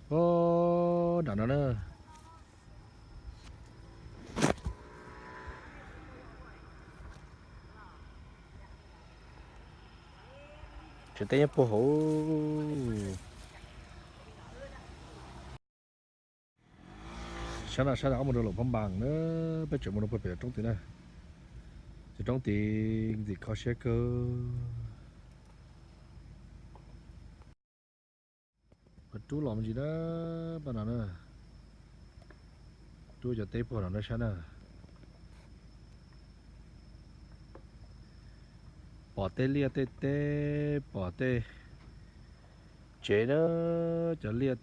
Os, nram no na. Tsev teb nyob puag hauv. Sab no sab no ob mus rau Luam Phab Npas na, peb tseem mus rau puag pem roob tid na. Ces roob tid ntxim kho siab kawg. Rub los me ntsis na, pab no na. Rub cov teb puag no na sab na. Pom tej liaj tej teb, pom tej tsev na, cov liaj,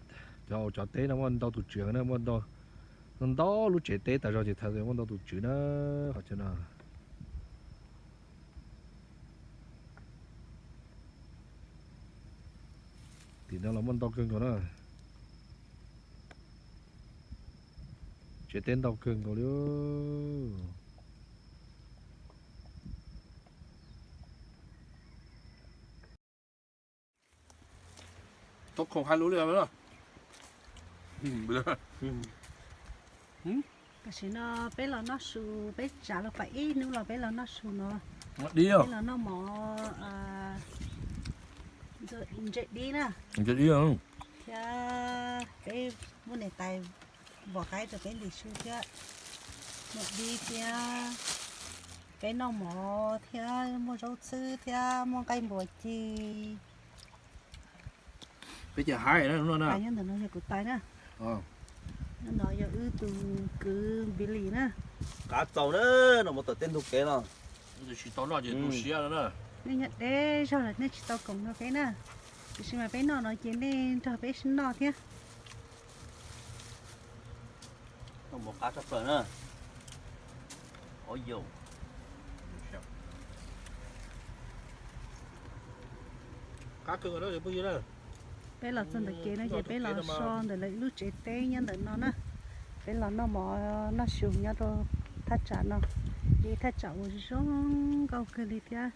cov, cov teb no muaj ntau tus tswv na, muaj ntau, ntau lub tsev teb tas zog ces thaum muaj ntau tus tswv na, qhov chaw no. Tim no los muaj ntau kawg nkaus na. Tsev teb ntau kawg nkaus li. Tau khoom hais lus li. Tam sim no peb los noj su, peb tsav los pab ib hnub los peb los noj su no. Peb los noj mov ntse dib na. Thiab peb muab niam tais vom qaib rau peb ntim su thiab. Muaj dib thiab, peb noj mov thiab, muaj zaub txhwb thiab, muaj nqaij npua ci. Peb cov haib na, nyob ntawm no yog kuv tais na. Nyob no yog wb tus kwv Npis Lis na. Qab txaus na, noj mov tom tej ntug kev no. Tsis tau noj ces tu siab no na. Nej nyob deb zog lawm nej tsis tau koom nrog peb na. Tiam sis mas peb noj no ces nej nrog peb sib noj thiab. Noj mov qab tshaj plaws na. Peb los txog ntawm kev no ces peb los so ntawm lawv ib lub tsev teb nyob ntawm no na. Peb los noj mov noj su nyob rau thaj tsam no, ib thaj tsam uas zoo nkauj kawg li thiab.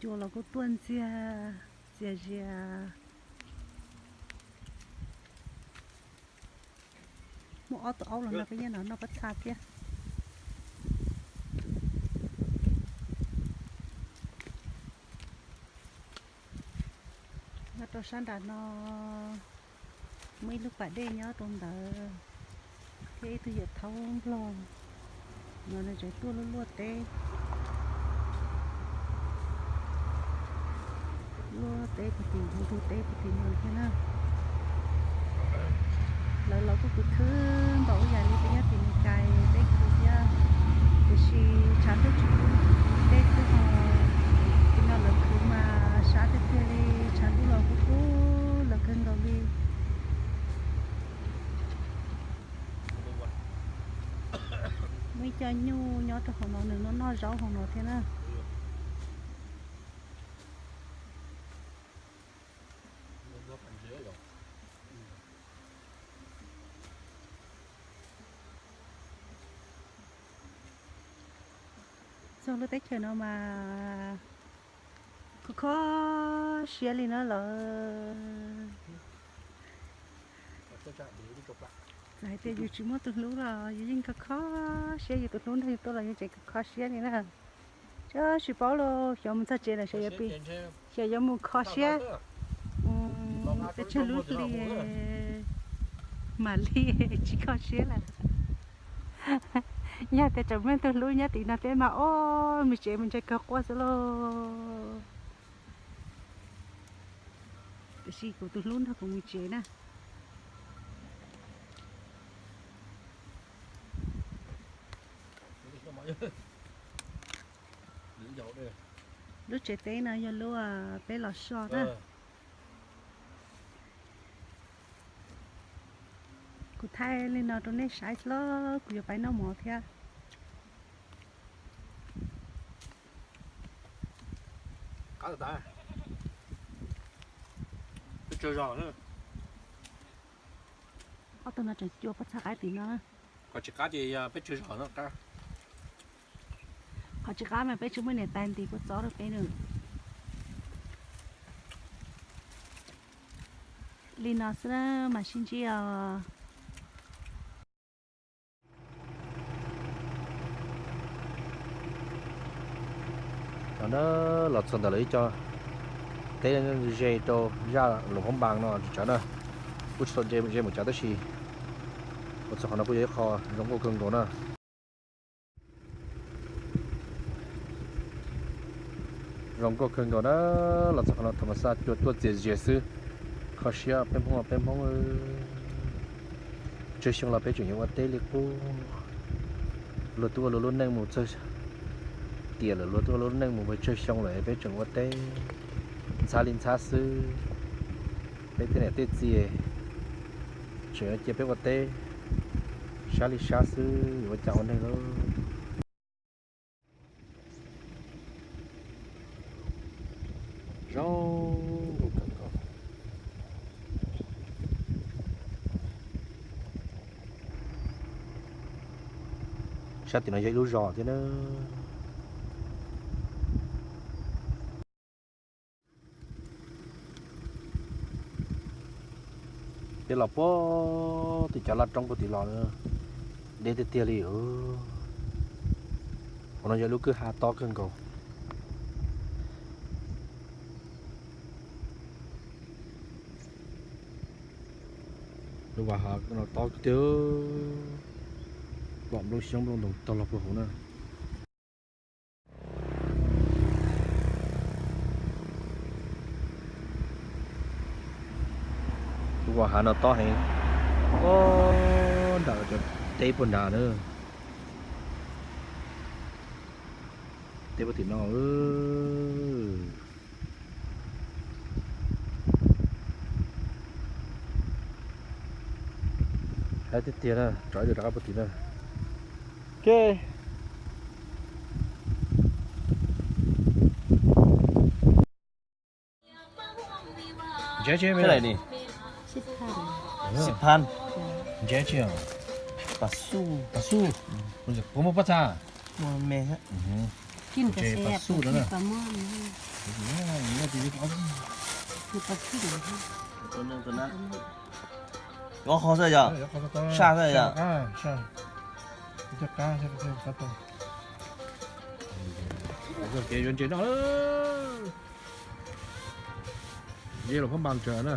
Cua los kuj tuaj ntxiag txias zias. Muaj ob tug aub los no peb nyob no noj pob txha thiab. Nyob rau sab nram no muaj ib lub pas dej nyob rau ntawd, thiab ib tug yawm thaub nplog no nws tseem tuaj luaj luaj teb, luaj teb puag tim ntug teb puag tim no thiab na. Lawv los kuj khwv khwv npaum ib yam li peb nyob tim Meskas peb khwv thiab, tiam sis tshav ntuj tsis kub teb xwb ho. Tim no lawv khwv mas sab tiag tiag li, tshav ntuj los kuj kub lawv kawg nkaus li. Muaj ib co nyuj nyob rau hauv no, nws noj noj zaub hauv no thiab na. Txog lub teb chaws no mas kho kho siab li na lawm. Txawm hais tias yus tsis muaj tus hlub los yus yeej kho kho siab, yus tus hlub nrog yus tuaj los yus tseem kho kho siab li na. Tsis paub los xyov mus txog tsev lawm xyov yuav pi, xyov yuav mus kho siab. Peb tsawg lub hli mam li tsis kho siab lawm. Yog tias tseem muaj tus hlub nyob tim no peb mas ob me tsev mus ntsia kawg quaj xwb lauj. Tiam sis kuv tus hlub nrog kuv mus tsev na. Lub tsev teb no yog lub peb los so na. Kuv thaij li no rau nej saib xwb los kuv yuav pib noj mov thiab. Ob tug no tseem cua pob txha qaib tim no. Qhov tsis qab mas peb tsis muaj niam tais ntim kua txob rau peb na. Li no xwb na, mam sib ntsib os. Cov na, los txog ntawm lawv ib co teb ze rau zaj Luam Phab Npas no tsis tsawv na, kuj tsis tau ze mus cov tab sis ua txog qhov no kuj yog ib qho zoo nkauj kawg nkaus na. Zoo nkauj kawg nkaus na, los txog qhov no tham mas xaj cua tuaj txias zias xwb. Kho siab peb Hmoob, peb Hmoob tsawg xyoo los peb tseem yuav ua teb li qub. Luag tuaj ua luag lub neej mus txog tiam lawm, luag tuaj ua luag lub neej mus pes tsawg xyoo lawm peb tseem ua teb ntxhab li ntxhab xwb. Peb tej niam tej txiv tseem cia peb ua teb sab li sab xwb, yuav ua cas ua neeg lauj. Zoo nkauj kawg nkaus. Sab tim no yog ib lub zos thiab na. Peb los puag tim cov laj roob puag tim los, deb tiag tiag li. Qhov no yog lub kwj ha tob kawg nkaus. Lub kwj ha no tob tiag, pom nplooj xyoob nplooj ntoos tag los puag hauv na. Lub kwj ha no tob heev, nram cov teb puag nrad na. Teb puag tim no. Haib tiag tiag na, tso ib lwm rov qab puag tim na. Ntshe tsis, xib phan, ntshe tsis, pas xub, pas xub, puas muaj pob txha, pas xub na. Ob qho xwb yog, saj xwb yog. Kev yuav ntses noj, ze los phab npas tsawg na.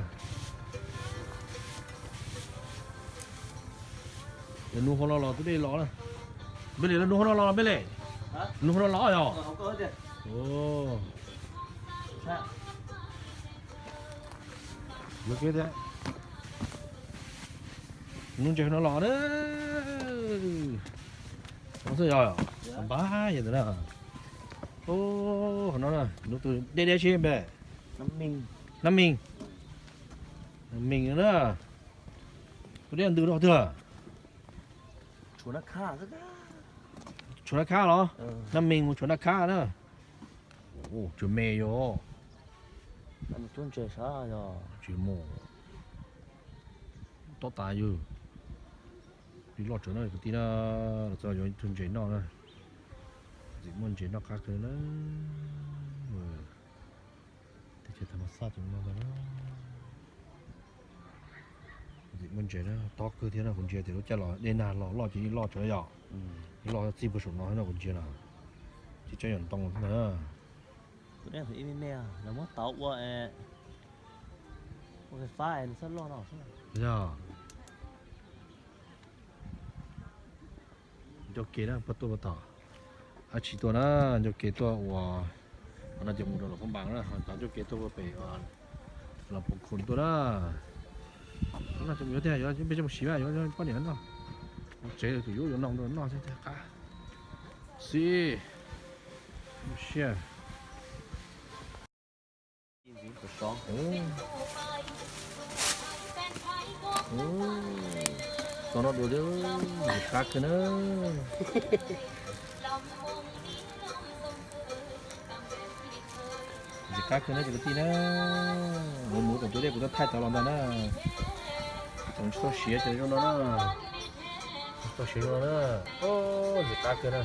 Lawv nug hauv no los twb dej los na. Npe li lawv nug hauv no los npe li, nug hauv no los yog. Nug ntses hauv no los na. Xwb yog, npab yog ntawd na. Hauv no, nug tus deb deb seb npe. Nab Mees. Nab Mees na. Tus deb ntws no twg? Tshuav Nab Khab los? Nab Mees mus Tshuav Nab Khab na. Tshuav me yog. Tsis mus. Tob tas yog. Li loj tsawv no kwv tij na, los txog yuav tus ntses noj na. Ntxim muaj ntses noj qab kawg na. Teb chaws tham mas xaj cov no ntag na. Ntxim muaj ntses na, tob kawg thiab na, kuv ntsia tias lub caij los dej nag los loj ces yeej loj tsawv yom. Yeej loj txij puag saum no thiab no kuv ntsia na. Ces tsob yam ntoo thiab ntag na. Tus dej ib me me, lawv muab tauv ua, ua fais fab es nws txhob loj no xwb. Yog. Nco kev na, puab tuaj puag tom, ab tsi tuaj na, nco kev tuaj ua, qhov no ces mus rau Luam Phab Npas na, ho tom nco kev tuaj puag pem Los Pov Khum tuaj na. No ces mus yuav tiag, yuav peb coj mus siv, yuav poj niam noj. Tsev tus yuav yuav noj noj thiab qab. Xib, siab. Tos no dua thiab, ntxim qab kawg na. Ntxim qab kawg na cov kwv tij na. Mus mus tom ncua dej kuv tuaj thaij tau los ntag na. Tseem tsis tau siav ces zoo no na. Tsis tau siav zoo no na. Ntxim qab kawg na.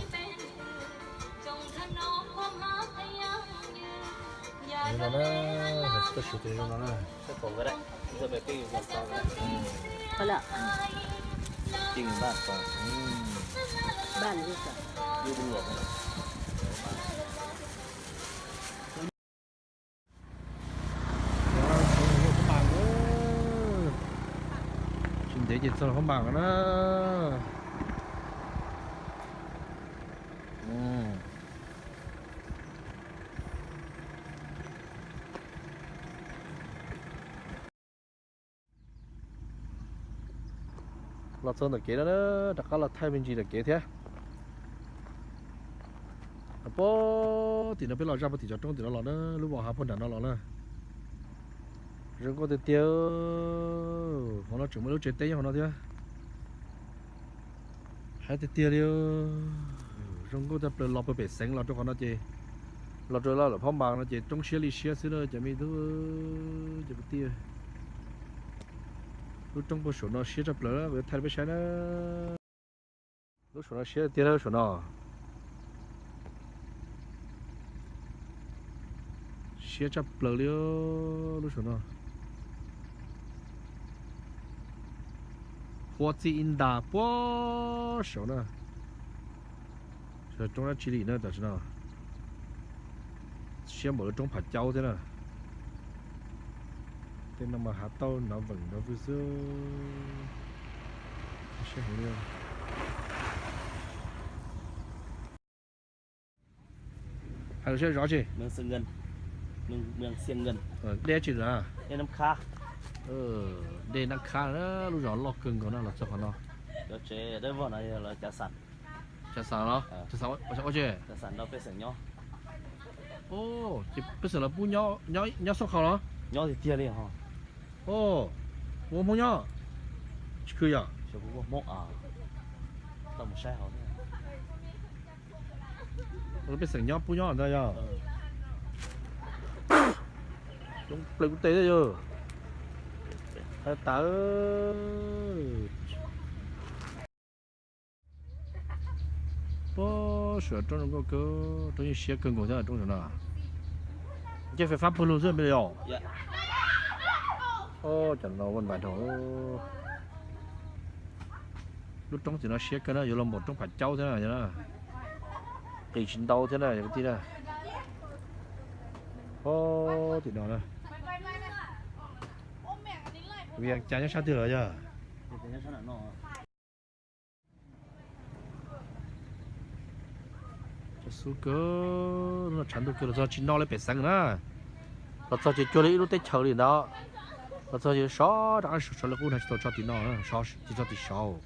Zoo no na. Koj siv tus zoo no na. Qhov lawm. Ba li ka. Tsis ntev ces txog Phab Npas no na. Los txog ntawm kev no na, rov qab los thaij me ntsis ntawm kev thiab. Puag tim no peb los zaj puag tim cov roob tim no los na, lub vos hav puag nram no los na. Zoo nkauj tiag tiag. Hauv no tseem muaj ib lub tsev teb nyob hauv no thiab. Haib tiag tiag li. Zoo nkauj tshaj plaws los puag pem xeev los rau qhov no ces, los rau lawm Phab Npas no ces roob siab li siab xwb na cov me tub, cov kwv tij. Lub roob puag saum no siab tshaj plaws, kuv yuav thaij rau peb saib na. Lub saum no siab tiag, lub saum no siab tshaj plaws li. Lub saum no huab txij ib nta puag saum na. Roob dab tsi li na tam sim no. Siab npaum li roob Phav Caub thiab na. Tej no mas hav tauj nrov veem nrov vwg xwb. Siab heev li. Hais lus siab zov tsi. Dej tsi na. Dej Nab Khab na, lub zos loj kawg nkaus na, los txog qhov no. Cov xav los, cov xav ua tsi? Ces pej xeem los pub nyob xwb kho los? Nyob tiag tiag li. Ua Hmoob nyob? Tsis khw yog? Pej xeem nyob pub nyob ntag yog? Coob plaws kuv tes thiab yog. Has tas. Puag saum roob zoo nkauj kawg, roob yeej siab kawg nkaus thiab roob saum no. Nce fais fab pug lug xwb me yom? Cov no vaj npais dhau. Lub roob tim no siab kawg na, yuav luag npaum roob Phav Caub thiab na. Qis tsis ntau thiab na yog kwv tij na. Tim no na. Vias Cas nyob sab twg los yog? Xub kawg, lub no tshav ntuj kawg, los txog tsis no li pem xeev na. Los txog ces cuag li ib lub teb chaws li ntawd. Los txog ces sov rov qab sov li qub na, tsis tau tso tim no, tsis tso tim saud.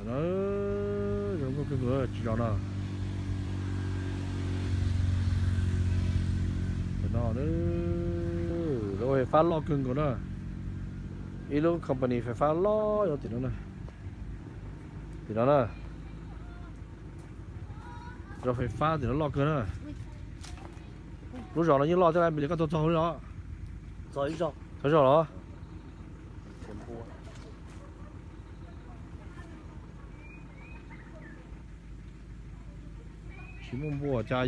Zoo nkauj kawg nkaus tsis zos no. Tam no lawv ua fais fab loj kawg nkaus na. Ib lub company fais fab loj nyob tim no na. Tim no na. Zos fais fab tim no loj kawg na. Lub zos no yeej loj thiab, me li koj tuaj txog li no? Txog zos los? Tsis muaj npua cas.